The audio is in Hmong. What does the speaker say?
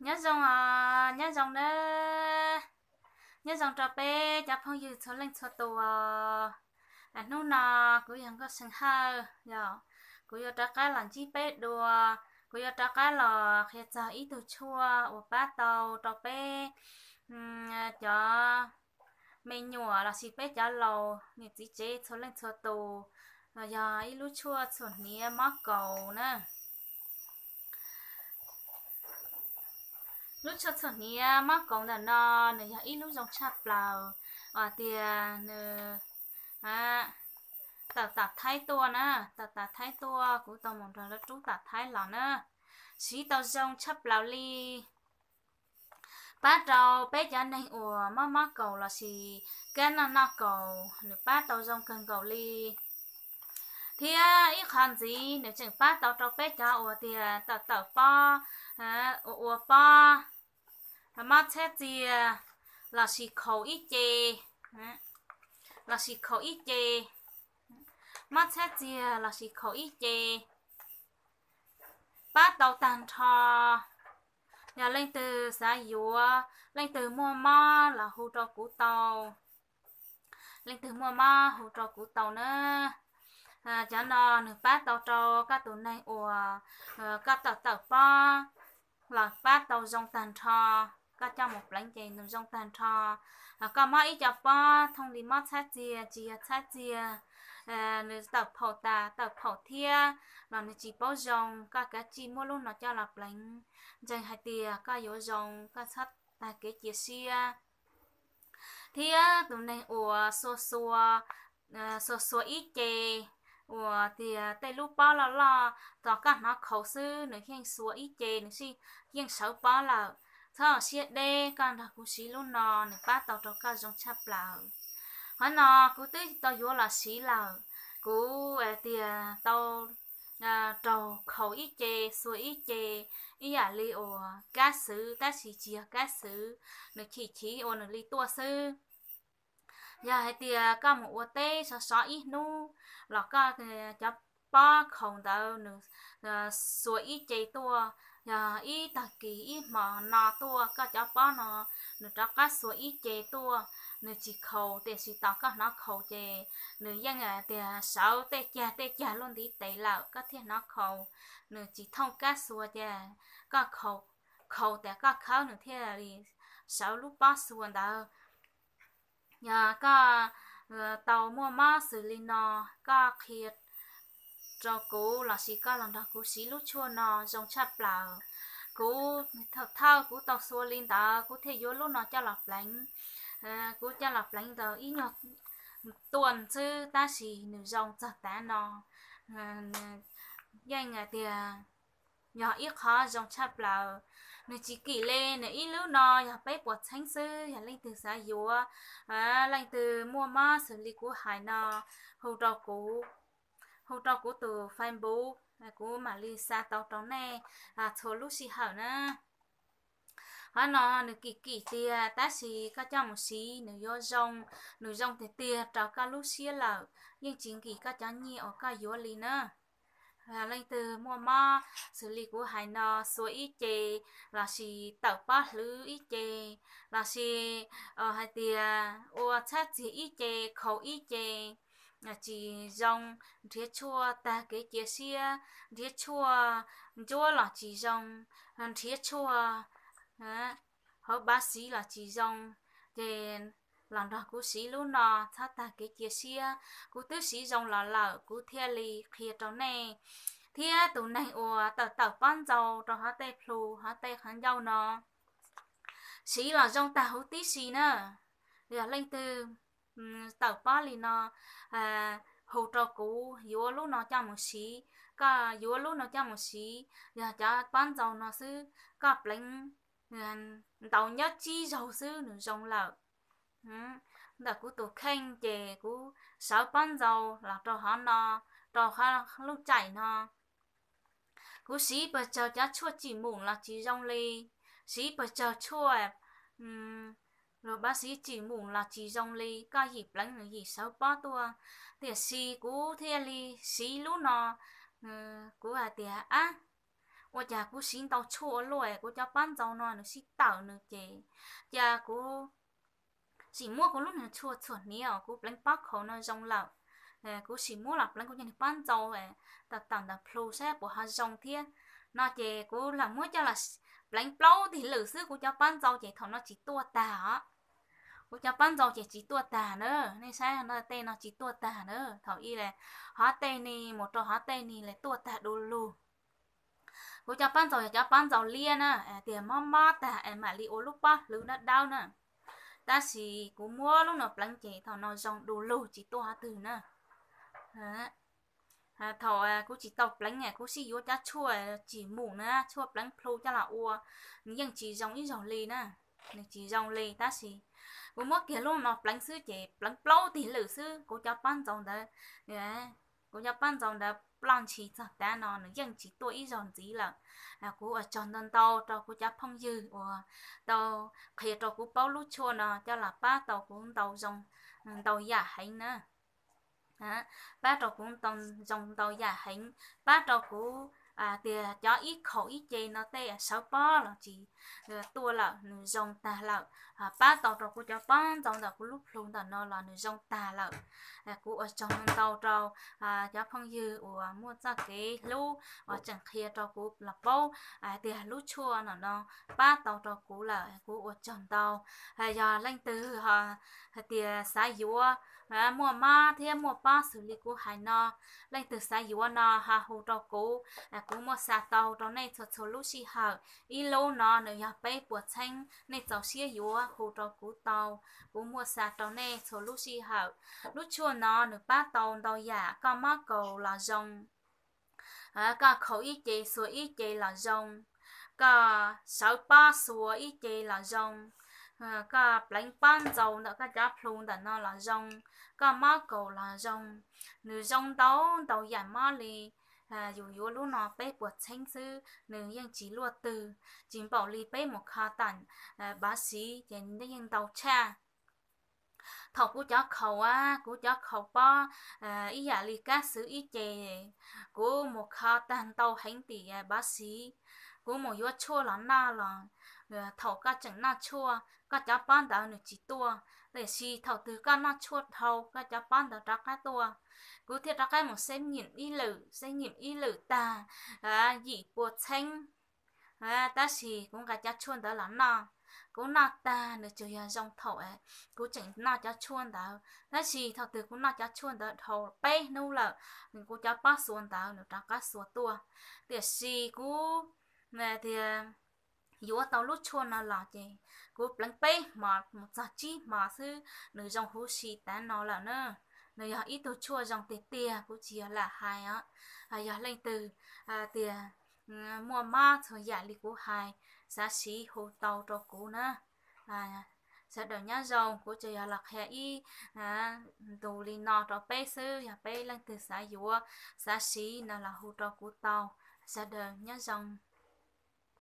Nyob zoo os, nyob zoo nawb. Nyob zoo rau peb cov phooj ywg txhua leej txhua tus os. Hnub no kuv yog Nkauj See Hawj, yog kuv yuav rov qab los ntsib peb dua. Kuv yuav rov qab los qhia txog ib tug tshuaj uas pab tau rau peb cov me nyuam lossis peb cov laus niam txiv tsev txhua leej txhua tus, yog ib lub tshuaj txhuam hniav mob kaus na. Lub tshuaj txhuam hniav mob kaus ntawm no nws yog ib lub zoo tshaj plaws, uas tias nws tawm tam Thaib tuaj na, tawm tam Thaib tuaj, kuv tau mus nrog lawv rub tam Thaib los na. Siv tau zoo tshaj plaws li. Pab rau peb cov neeg uas mob mob kaus lossis kab noj noj kaus, nws pab tau zoo kawg nkaus li. Thiab ib qho ntxiv nws tseem pab tau rau peb cov uas tias tawm tawm pob, ua ua pob, mob txhab txiag lossis khaus ib ce, lossis khaus ib ce, mob txhab txiag lossis khaus ib ce, pab tau tag nrho. Yog leej twg xav yuav, leej twg muaj mob los hu rau kuv tau, leej twg muaj mob hu rau kuv tau na. Cov no nws pab tau rau koj tus neeg uas koj tawm tawm pob los pab tau zoo tag nrho. Koj coj mus pleev ces nws zoo tag nrho. Koj mob ib co pob thooj li mob txhab txiag, tsis yog txhab txiag, nws tawm phaum tas tawm phaum thiab los nws tsis paub zoo, koj kav tsij muab lub no coj los pleev, ntseeg hais tias koj yuav zoo, koj txhob tag kev cia siab. Thiab tus neeg uas xuas xuas, xuas xuas ib ce, uas tias tej lub pob loj loj, tos koj hnov khaus xwb nws yeej xuas ib ce, nws yeej sawv pob lawm. Txhob siab deb, koj nrog kuv siv lub no, nws pab tau rau koj zoo tshaj plaws. Qhov no kuv twb tau yuav los siv lawm, kuv tias tau raug khaus ib ce, xuas ib ce, ib yam li uas kab xwv, tab sis tsis yog kab xwv, nws chim chiv ua nws li tuaj xwb. Yog hais tias koj mus ua teb sov sov ib hnub los koj cov pob khaus ntawd nws xuas ib ce tuaj, yog ib tag kis ib hmo no tuaj koj cov pob no nws rov qab xuas ib ce tuaj, nws tsis khaus tiam sis tos koj hnov khaus ces nws yeej tias sawv tej cag tej cag luaj ntiv tes lawm koj thiaj hnov khaus, nws tsis thooj kab xuas ces koj khaus, khaus tias koj khawb nws thiaj li sawv lub pob xuas ntawd. Yog koj tau muaj mob xws li no, koj qhia rau kuv lossis koj los nrog kuv siv lub tshuaj no zoo tshaj plaws. Kuv thawj kuv tau xuas li ntawd kuv thiaj yuav lub no coj los pleev. Kuv coj los pleev ntawd ib nyuag tuaj xwb tab sis nws zoo txog tav no. Yeej tias yog ib qho zoo tshaj plaws. Nws tsis kim li, nws ib lub no yog peb puas txheeb xwb. Yog leej twg xav yuav, leej twg muaj mob xws li kuv hais no, hu rau kuv, hu rau kuv tus Facebook, kuv mam li xa tau rau nej txhua lub sij hawm na. Qhov no nws kim kim tiag tab sis koj coj mus siv nws yuav zoo, nws zoo tiag tiag rau koj lub siab lawm, yeej tsis nkim koj cov nyiaj uas koj yuav li na. Leej twg muaj mob xws li kuv hais no, xuas ib ce, lossis tawm pob hlwv ib ce, lossis hais tias ua txhab txiag ib ce, khaus ib ce, tsis zoo, nrhiav tshuaj tag kev cia siab, nrhiav tshuaj ntsuab los tsis zoo, nrhiav tshuaj hauv pav siv los tsis zoo, ces los nrog kuv siv lub no txhob tag kev cia siab. Kuv twb siv zoo los lawm kuv thiaj li qhia rau nej. Thiab tus neeg uas tawm tawm pob ntxaus rau hauv tej plhu hauv tej qhov ncauj no, siv los zoo tag huv tib si na. Yog leej twg tawm pob li no, hu rau kuv yuav lub no coj mus siv. Koj yuav lub no coj mus siv, yog cov pob ntxaus no xwb, koj pleev ntaus nyob tsib zaug xwb nws zoo lawm. Ntawm kuv tus kheej ces kuv sawv pob ntxaus los rau hov no, rau lub caij no. Kuv siv pes tsawg cov tshuaj tsim mum los tsis zoo li, siv pes tsawg tshuaj luag pab siv tsim mum los tsis zoo li, koj yim pleev nws yim sawv pob tuaj. Tiam sis kuv thiaj li siv lub no, kuv hais tias ab, ua cas kuv siv ntau tshuaj ua luaj, kuv cov pab ntxaus no nws sib tawm nws ces, cia kuv sim muab kuv lub niag tshuaj txhuam hniav uas kuv pleev pob khaus no zoo lawm, kuv sim muab los pleev kuv cov niag pab ntxaus tawm tawm ntawm plhu saib puas ho zoo thiab. No ces kuv lam muab coj los pleev plaub tig lwm xwb, kuv cov pab ntxaus ces thaum no tsis tuaj tag os. Kuv cov pab ntxaus ces tsis tuaj tag na, nej saib no tej no tsis tuaj tag na, thaum ub hov tej ni mus rau hov tej ni li tuaj tag du lug. Kuv cov pab ntxaus yog cov pab ntxaus liab na, tias mob mob tag es mam li ua lub pob hlwv dawb dawb na. Tab sis kuv muab lub no pleev ces thaum no zoo du lug tsis tuaj qhov twg na. Thaum kuv tsis tau pleev kuv sib yuav cov tshuaj tsis mus na, tshuaj pleev plhu coj los ua, nws yeej tsis zoo ib zaug li na, nws tsis zoo li. Tab sis kuv muab kiag lub no pleev xwb ces pleev plaub tig lwm xwb, kuv cov pab ntxaus ntawd, kuv cov pab ntxaus ntawd ploj ntshis txog tav no nws yeej tsis tuaj ib zaug ntxiv lawm. Kuv ua tsaug ntau ntau rau kuv cov phooj ywg uas tau qhia rau kuv paub lub tshuaj no coj los pab tau kuv ntau zoo, ntau yam heev na. Pab rau kuv zoo ntau yam heev, pab rau kuv tias cov ib khaum ib ce no tej sawv pob los tsis tuaj lawm, nws zoo tag lawm, pab tau rau kuv cov pab ntxaus ntawm kuv lub plhu ntawm no los nws zoo tag lawm. Kuv ua tsaug ntau rau cov phooj ywg uas muaj txoj kev hlub uas tseem qhia rau kuv los paub tias lub tshuaj no no pab tau rau kuv lawm, kuv ua tsaug ntau. Yog leej twg hais tias xav yuav, muaj mob thiab muaj pob xws li kuv hais no, leej twg xav yuav no ho hu rau kuv, kuv muaj xa tau rau nej txhua txhua lub sij hawm. Ib lub no nws yog peb puas txheeb, nej txaus siab yuav hu rau kuv tau, kuv muaj xa rau nej txhua lub sij hawm. Lub tshuaj no nws pab tau ntau yam, koj mob kaus los zoo, koj khaum ib ce xuas ib ce los zoo, koj sawv pob xuas ib ce los zoo, koj pleev pob ntxaus ntawm koj cov plhu ntawm no los zoo, koj mob kaus los zoo, nws zoo ntau ntau yam mob li. Yus yuav lub no peb puas txheeb xwb nws yeej tsis luaj twg, tsis npaum li peb mus kho tam bav siv ces yeej ntau tshaj. Thaum kuv cov khaus, kuv cov khaus pob ib yam li kab xwv ib ce, kuv mus kho tag ntau heev tim bav siv, kuv mus yuav tshuaj los noj los, thaum koj tseem noj tshuaj koj cov pob ntawd nws tsis tuaj, tiam sis thaum twg koj noj tshuaj dhau koj cov pob ntawd rov qab tuaj. Kuv thiaj rov qab mus xeb nyim ib lwm, xeb nyim ib lwm tag yim puas txheeb, tab sis kuv nqa cov tshuaj ntawd los noj, kuv noj tag nws tsuas yog zoo thaum kuv tseem noj cov tshuaj ntawd, tab sis thaum twg kuv noj cov tshuaj ntawd dhau peb hnub lawm, kuv cov pob xuas ntawd nws rov qab xuas tuaj. Tiam sis kuv tias yuav tau lub tshuaj no los ces kuv pleev peb hmo mus txog tsib hmo xwb nws zoo huv si tav no lawm na. Nws yog ib tug tshuaj zoo tiag tiag, kuv tsis yog lam hais os. Yog leej twg tias muaj mob txhua yam li kuv hais, xav siv hu tau rau kuv na. Sawv daws nyob zoo, kuv tsuas yog los qhia ib ntu li no rau peb xwb, yog peb leej twg xav yuav, xav siv no los hu rau kuv tau. Sawv daws nyob zoo.